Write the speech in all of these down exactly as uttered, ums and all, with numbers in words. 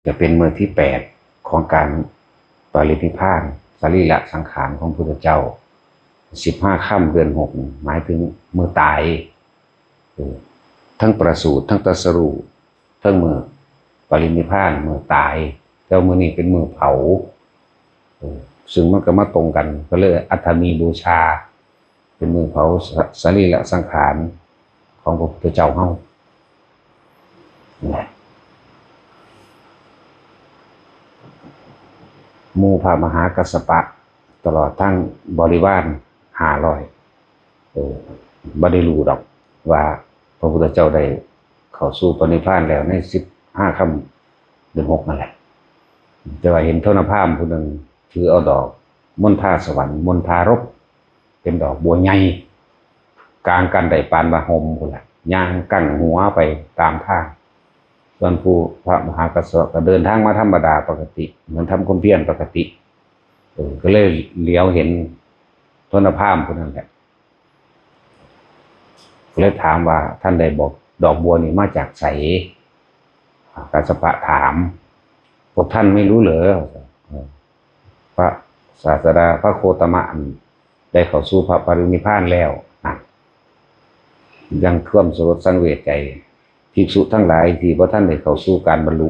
จะเป็นมื้อที่แปดของการปรินิพพานสรีระสังขารของพุทธเจ้า สิบห้าค่ำเดือนหก หมายถึงมื้อตาย เออ ทั้งประสูติ ทั้งตรัสรู้ ทั้งมื้อปรินิพพาน มื้อตาย แล้วมื้อนี้เป็นมื้อเผา เออ ซึ่งมันก็มาตรงกัน ก็เลยอัฐมีบูชา เป็นมื้อเผาส-, สรีระสังขารของพระพุทธเจ้าเฮา นะ หมู่พระมหากัสสปะ ตลอดทั้งบริวารห้าร้อย เออ บ่ได้รู้ดอกว่าพระพุทธเจ้าได้เข้าสู่ปรินิพพานแล้วในสิบห้าค่ำเดือนหกนั่นแหละ แต่ว่าเห็นโทนพราหมณ์ผู้หนึ่งถือเอาดอกมณฑาสวรรค์ มณฑารพ เป็นดอกบัวใหญ่ กางกันได้ปานว่าห่มพู้นล่ะ ย่างกั้งหัวไปตามทาง ส่วนผู้พระมหากัสสปะก็เดินทางมาธรรมดาปกติ เหมือนทำความเพียรปกติ เออ ก็เลยเหลียวเห็นโทนพราหมณ์ผู้นั้นแหละ ก็เลยถามว่า "ท่านได้บอกดอกบัวนี่มาจากไส" กัสสปะถาม "พวกท่านไม่รู้เหรอ เออ พระศาสดาพระโคตมะได้เข้าสู่พระปรินิพพานแล้ว" นั่น ยังความสลดสังเวชใจ ภิกษุทั้งหลายที่บ่ทันได้เข้าสู่การบรรลุ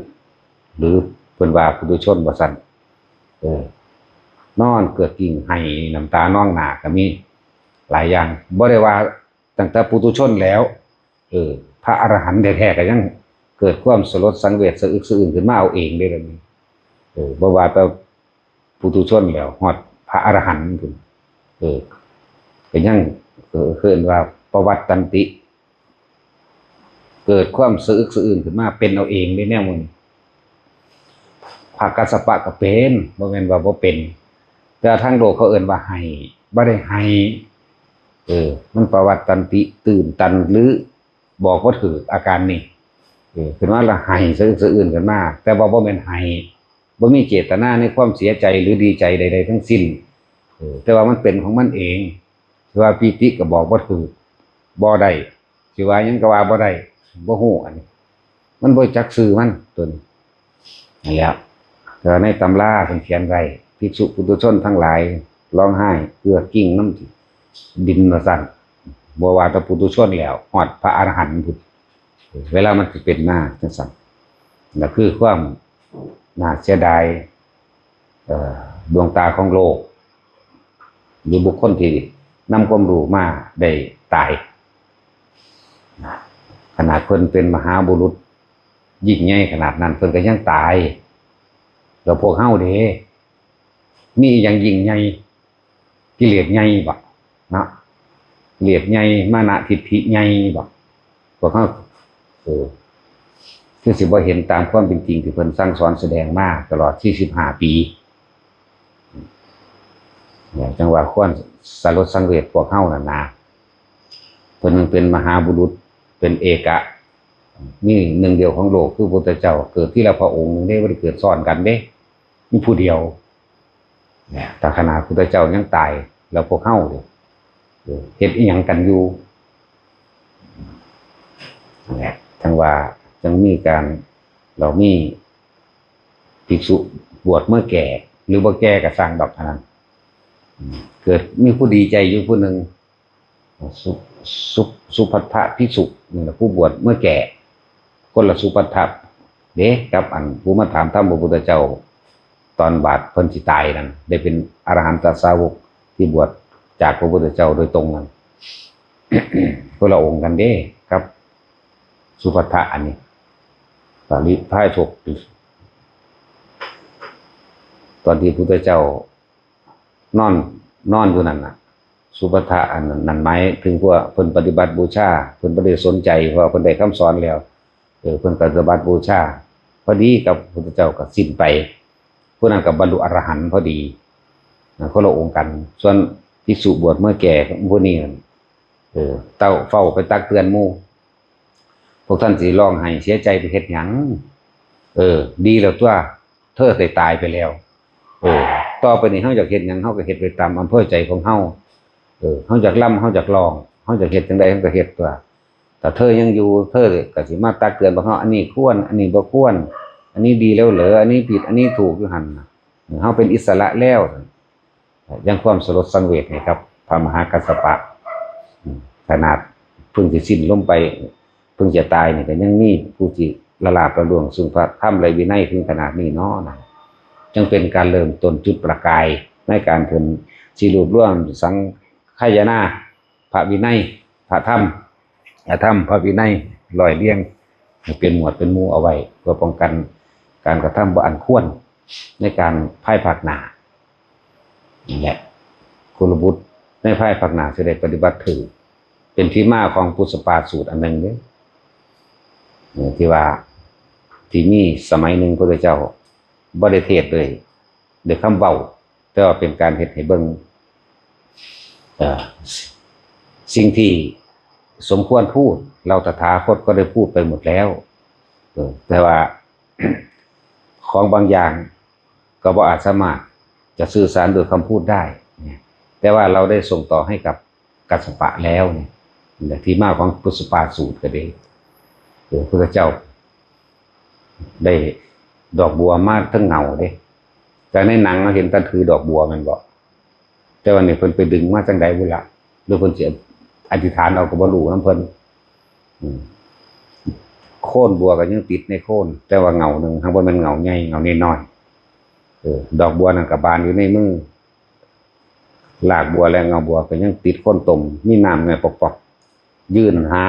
หรือเพิ่นว่าปุถุชนว่าซั่น เออ นอนเกือกกิ้งไห้น้ำตานองหน้าก็มี หลายอย่าง บ่ได้ว่าตั้งแต่ปุถุชนแล้ว เออ พระอรหันต์แท้ๆก็ยังเกิดความสลดสังเวชสะอึกสะอื้นขึ้นมาเอาเองเด้ แบบนี้ เออ บ่ว่าแต่ปุถุชนแล้ว ฮอดพระอรหันต์พู้น เออ ก็ยัง เออ เอิ้นว่าปวัตตันติ เกิดความสะอึกสะอื้นขึ้นมาเป็นเอาเองเด้แนวหมู่นี้ พระกัสสปะก็เป็น บ่แม่นว่าบ่เป็น แต่ทางโลกเขาเอิ้นว่าไห้ บ่ได้ไห้ เออ มันปวัตตันติ ตื่นตัน หรือบอกบ่ถูกอาการนี่ เออ ขึ้นมาแล้วไห้สะอึกสะอื้นขึ้นมา แต่ว่าบ่แม่นไห้ บ่มีเจตนาในความเสียใจหรือดีใจใดๆทั้งสิ้น เออ แต่ว่ามันเป็นของมันเอง สิว่าปีติก็บอกบ่ถูก บ่ได้ สิว่าหยังก็ว่าบ่ได้ บ่ฮู้ อันนี้ มันบ่จักชื่อมัน ตัวนี้ นั่นแหละ แต่ในตำราเพิ่นเขียนไว้ ภิกษุปุถุชนทั้งหลาย ร้องไห้เกือกกิ้งน้ำดินว่าซั่น บ่ว่าแต่ปุถุชนแล้ว ฮอดพระอรหันต์พุ้น เวลามันสิเป็นมาจั่งซั่น นั่นคือความน่าเสียดาย เอ่อ ดวงตาของโลก หรือบุคคลที่นำความรู้มาได้ตาย ขนาดเพิ่นเป็นมหาบุรุษยิ่งใหญ่ขนาดนั้น เพิ่นก็ยังตาย แล้วพวกเฮาเด้ มีอีหยังยิ่งใหญ่ กิเลสใหญ่บ่ เนาะ กิเลสใหญ่ มานะทิฏฐิใหญ่บ่ พวกเฮา เออ คือสิบ่เห็นตามความเป็นจริงที่เพิ่นสั่งสอนแสดงมาตลอดสี่สิบห้าปี เนี่ย จั่งว่าควรสลดสังเวชพวกเฮานั่นนะ เพิ่นยังเป็นมหาบุรุษ เป็นเอกะ มีหนึ่งเดียวของโลก คือพระพุทธเจ้า เกิดทีละพระองค์หนึ่งเด้ บ่ได้เกิดซ้อนกันเด้ มีผู้เดียว เนี่ย ถ้าขนาดพุทธเจ้ายังตาย แล้วพวกเฮาเนี่ย เออ เฮ็ดอิหยังกันอยู่ นั่นแหละ ทั้งว่ายังมีการ เรามีภิกษุบวชเมื่อแก่ หรือบ่แก่ก็ซ่างดอกอันนั้น อืม เกิดมีผู้ดีใจอยู่ผู้หนึ่ง สุ-, สุ-, สุภัททะภิกษุนี่แหละ ผู้บวชเมื่อแก่ คนละสุภัททะเด้ กับอันผู้มาถามธรรมพระพุทธเจ้า ตอนบาดเพิ่นสิตายนั่น ได้เป็นอรหันตสาวกที่บวชจากพระพุทธเจ้าโดยตรงนั่น คนละองค์กันเด้ กับสุภัททะอันนี้ ปริพาชก ตอนที่พุทธเจ้า นอน นอนอยู่นั่นน่ะ สุภัททะอันนั้น นั่นหมายถึงว่าเพิ่นปฏิบัติบูชา เพิ่นบ่ได้สนใจ เพราะว่าเพิ่นได้คำสอนแล้ว เออ เพิ่นปฏิบัติบูชา พอดีกับพุทธเจ้าก็สิ้นไป ผู้นั้นก็บรรลุอรหันต์พอดี นะ คนละองค์กัน ส่วนภิกษุบวชเมื่อแก่ผู้นี้นั่น เออ เต้าเฝ้าไปตักเตือนหมู่ พวกท่านสิร้องไห้เสียใจไปเฮ็ดหยัง เออ ดีแล้วตัว เธอได้ตายไปแล้ว เออ ต่อไปนี้เฮาอยากเฮ็ดหยัง เฮาก็เฮ็ดไปตามอำเภอใจของเฮา เออ เฮาอยากรำ เฮาอยากร้อง เฮาอยากเฮ็ดจั่งใด เฮาก็เฮ็ดตัว ถ้าเธอยังอยู่ เธอก็สิมาตักเตือนพวกเฮา อันนี้ควร อันนี้บ่ควร อันนี้ดีแล้วเหรอ อันนี้ผิด อันนี้ถูกอยู่หั่นน่ะ เฮาเป็นอิสระแล้ว ยังความสลดสังเวชให้กับพระมหากัสสปะ อืม ขนาดเพิ่งสิสิ้นลมไป เพิ่งจะตายนี่ก็ยังมีผู้ที่ละลาบละล่วงซึ่งพระธรรมและวินัยถึงขนาดนี้เนาะนะ จึงเป็นการเริ่มต้นจุดประกายในการเพิ่นสิรวบรวมสังคายนา พระวินัย พระธรรม พระธรรม พระวินัย ร้อยเรียงให้เป็นหมวดเป็นหมู่เอาไว้ เพื่อป้องกันการกระทำบ่อันควรในการภายภาคหน้า นั่นแหละ กุลบุตรในภายภาคหน้าสิได้ปฏิบัติถือ เป็นที่มาของปุสปาสูตรอันหนึ่งเด้อ เอ่อ ที่ว่า ที่มีสมัยหนึ่งพระพุทธเจ้าบ่ได้เทศน์ด้วย ด้วยคำเว้า แต่ว่าเป็นการเฮ็ดให้เบิ่ง เอ่อ สิ่งที่สมควรพูด เราตถาคตก็ได้พูดไปหมดแล้ว เออ แต่ว่า ของบางอย่างก็บ่อาจสามารถจะสื่อสารโดยคำพูดได้เนี่ย แต่ว่าเราได้ส่งต่อให้กับกัสสปะแล้วเนี่ย นี่แหละที่มาของปุสปาสูตรก็ดี เออ พระพุทธเจ้า ได้ดอกบัวมาทั้งเงาเด้ แต่ในหนังเราเห็นท่านถือดอกบัวแม่นบ่ แต่ว่านี่เพิ่นไปดึงมาจั่งใดบุล่ะ หรือเพิ่นสิอธิษฐานเอาก็บ่รู้นำเพิ่น อืม โคนบัวก็ยังติดในโคน แต่ว่าเงาหนึ่ง หากว่าแม่นเงาใหญ่ เงาน้อยๆ เออ ดอกบัวนั่นก็บานอยู่ในมือ รากบัวและเงาบัวก็ยังติดโคนตม มีน้ำแหน่ปอกๆ ยื่นหา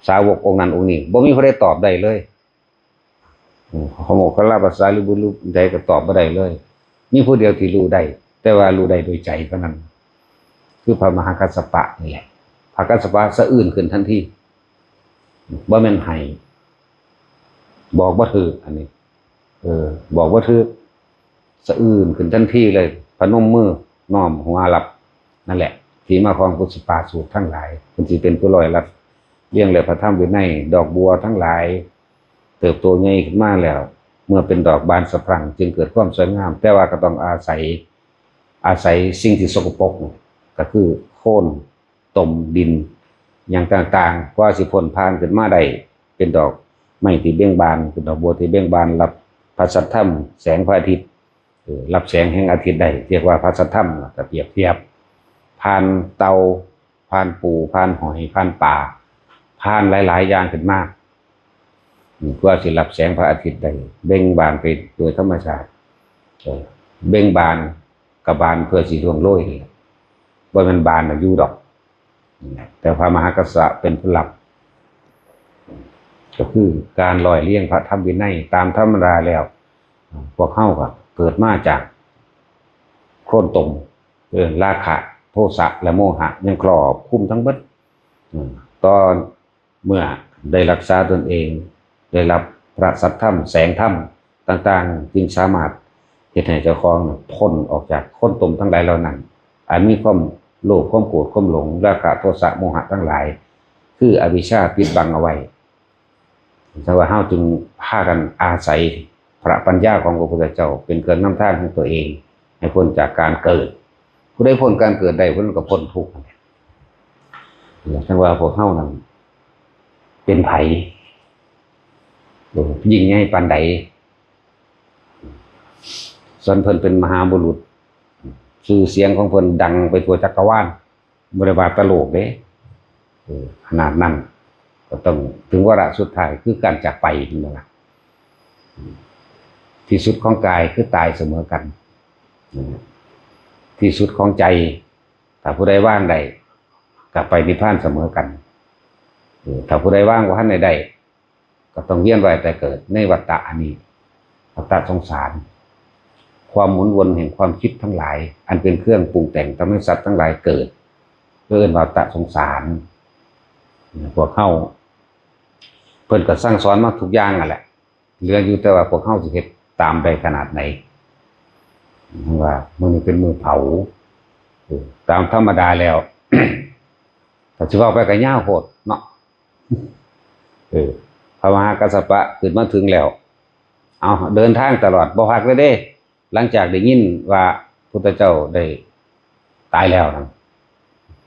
สาวกองค์นั้นองค์นี้ บ่มีผู้ใดตอบได้เลย อืม เขาบอกเขาลาภาษาหรือบ่รู้ใดก็ตอบบ่ได้เลย มีผู้เดียวที่รู้ได้ แต่ว่ารู้ได้โดยใจเท่านั้น คือพระมหากัสสปะนี่แหละ พระกัสสปะสะอื้นขึ้นทันที บ่แม่นไห้ บอกบ่ถูก อันนี้ เออ บอกบ่ถูก สะอื้นขึ้นทันทีเลย พนมมือ น้อมหัวรับ นั่นแหละ ที่มาของปุสปาสูตรทั้งหลาย เพิ่นสิเป็นผู้ร้อยรัดเรียงและพระธรรมวินัย ดอกบัวทั้งหลาย เติบโตใหญ่ขึ้นมาแล้ว เมื่อเป็นดอกบานสะพรั่ง จึงเกิดความสวยงาม แต่ว่าก็ต้องอาศัย อาศัยสิ่งที่สกปรก ก็คือโคลน ตมดิน อย่างต่างๆ กว่าสิพ่นผ่านขึ้นมาได้ เป็นดอกไม้ที่เบ่งบาน เป็นดอกบัวที่เบ่งบาน รับพระสัทธรรม แสงพระอาทิตย์ เออ รับแสงแห่งอาทิตย์ได้ เรียกว่าพระสัทธรรม ก็เปรียบเทียบ ผ่านเต่า ผ่านปู ผ่านหอย ผ่านปลา ผ่านหลายๆ อย่างขึ้นมา อืม กว่าสิรับแสงพระอาทิตย์ได้ เบ่งบานไปโดยธรรมชาติ เออ เบ่งบานก็บานเพื่อสิร่วงโรยนี่แหละ บ่แม่นบานน่ะอยู่ดอก แต่พระมหากัสสปะเป็นผู้รับ ก็คือการร้อยเรียงพระธรรมวินัย ตามธรรมดาแล้ว พวกเฮาก็เกิดมาจากโคลนตม เออ ราคะ โทสะ และโมหะ ยังครอบคลุมทั้งเบิด อืม ตอนเมื่อได้รักษาตนเอง ได้รับพระสัทธรรม แสงธรรมต่างๆ จึงสามารถเฮ็ดให้เจ้าของพ้นออกจากโคลนตมทั้งหลายเหล่านั้น อันมีความโลภ ความโกรธ ความหลง ราคะ โทสะ โมหะทั้งหลาย คืออวิชชาปิดบังเอาไว้ แต่ว่าเฮาจึงพากันอาศัยพระปัญญาของพระพุทธเจ้าเป็นเครื่องนำทางของตัวเอง ให้พ้นจากการเกิด ผู้ใดพ้นการเกิดได้ ผู้นั้นก็พ้นทุกข์นั่นแหละ จั่งว่าพวกเฮานั้นเป็นไผ โอ้ ยิ่งใหญ่ปานใด ส่วนเพิ่นเป็นมหาบุรุษ ชื่อเสียงของเพิ่นดังไปทั่วจักรวาล บ่ได้ว่าแต่โลกเด้ เออ ขนาดนั้น ก็ต้องถึงวาระสุดท้ายคือการจากไปนั่นล่ะ ที่สุดของกายคือตายเสมอกัน ที่สุดของใจ ถ้าผู้ใดวางได้ ก็ไปนิพพานเสมอกัน เออ ถ้าผู้ใดวางบ่ทันได้ได้ ก็ต้องเวียนว่ายตายเกิดในวัฏฏะอันนี้ วัฏฏะสงสาร ความหมุนวนแห่งความคิดทั้งหลาย อันเป็นเครื่องปรุงแต่งทำให้สัตว์ทั้งหลายเกิด เอิ้นว่าวัฏฏะสงสาร พวกเฮา เพิ่นก็สั่งสอนมาทุกอย่างนั่นแหละ เหลืออยู่แต่ว่าพวกเฮาสิเฮ็ดตามได้ขนาดไหน ว่ามื้อนี้เป็นมื้อเผา เออ ตามธรรมดาแล้ว ถ้าสิเว้าไปก็ยาวโพดเนาะ เออ พระมหากัสสปะขึ้นมาถึงแล้ว เอา เดินทางตลอด บ่พักเลยเด้ หลังจากได้ยินว่าพุทธเจ้าได้ตายแล้วนะ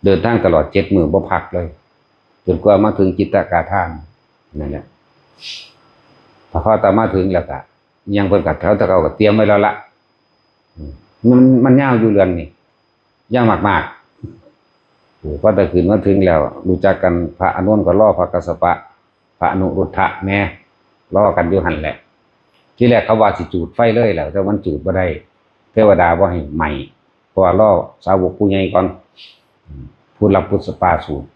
เดินทางตลอดเจ็ดมื้อบ่พักเลย จนกว่ามาถึงจิตตกาธาน นั่นแหละ ถ้าพอแต่มาถึงแล้วก็ยังเพิ่นก็เขาแต่เขาก็เตรียมไว้แล้วละ อืม มันมันยาวอยู่เรื่องนี้ ยาวมากๆ โอ้ พอแต่ขึ้นมาถึงแล้ว รู้จักกัน พระอานนท์ก็รอพระกัสสปะ พระอนุรุทธะแหน่ รอกันอยู่หั่นแหละ ทีแรกเขาว่าสิจูดไฟเลยแหละ แต่มันจูดบ่ได้ เทวดาบ่ให้ไหม้ เพราะว่ารอสาวกผู้ใหญ่ก่อน อืม ผู้รับพุทธปาสูตร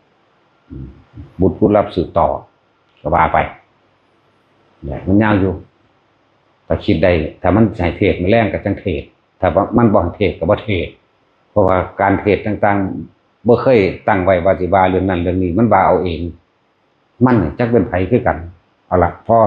อืม บุตรผู้รับสืบต่อ ก็ว่าไป เนี่ย มันยาวอยู่ ถ้าคิดได้ ถ้ามันให้เทศน์มื้อแลงก็จั่งเทศน์ ถ้าว่ามันบ่ให้เทศน์ก็บ่เทศน์ เพราะว่าการเทศน์ต่างๆ บ่เคยตั้งไว้ว่าสิว่าเรื่องนั้นเรื่องนี้ มันว่าเอาเอง มันจักเป็นไผคือกัน เอาละ พอ